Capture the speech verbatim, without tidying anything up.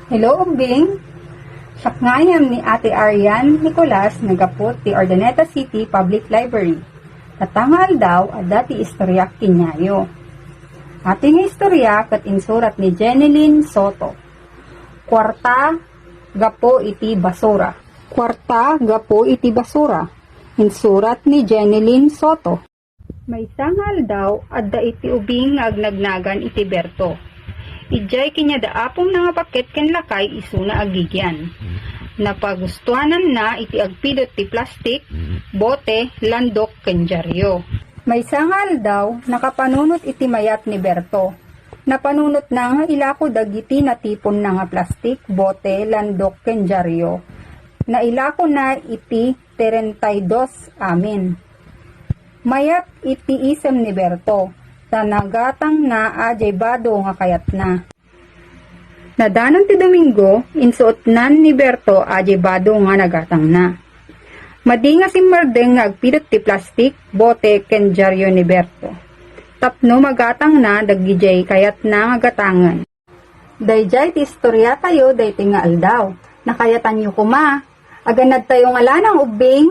Hello, Ubbing! Siak ngayen ni Ate Arian Nicolas nga gapu ti Urdaneta City Public Library. Tatta nga aldaw, adda ti istoryak kenkuanayo. Iti nga istorya ket insurat ni Jenilyn Soto. Kuarta gapu iti basura. Kuarta gapu iti basura. Insurat ni Jenilyn Soto. Maysa nga aldaw, adda iti ubing nga agnagnagan iti Berto. Idiay kaniada apomna nga baket ken lakay isuna agigian. Napagustuananna iti agpidut ti plastik, bote, landok, ken diario. Maysa nga aldaw, nakapanunot iti mayat ni Berto. Napanunotna nga ilako dagiti natiponna nga plastik, bote, landok, ken diario. Nailakona iti treinta y dos amin. Mayat iti isem ni Berto, ta nagatangna a diay bado nga kayatna. Nadanon ti Domingo, insuotnan ni Berto a diay bado nga nagatangna. Madi nga simmardeng nga agpidut ti plastik, bote, ken diario ni Berto. Tapno magatangna dagidiay kayatna nga gatangen. Daydiay ti istoriatayo daytoy nga aldaw. Nakayatanyo koma. Agannadtayo nga lanang, Ubbing.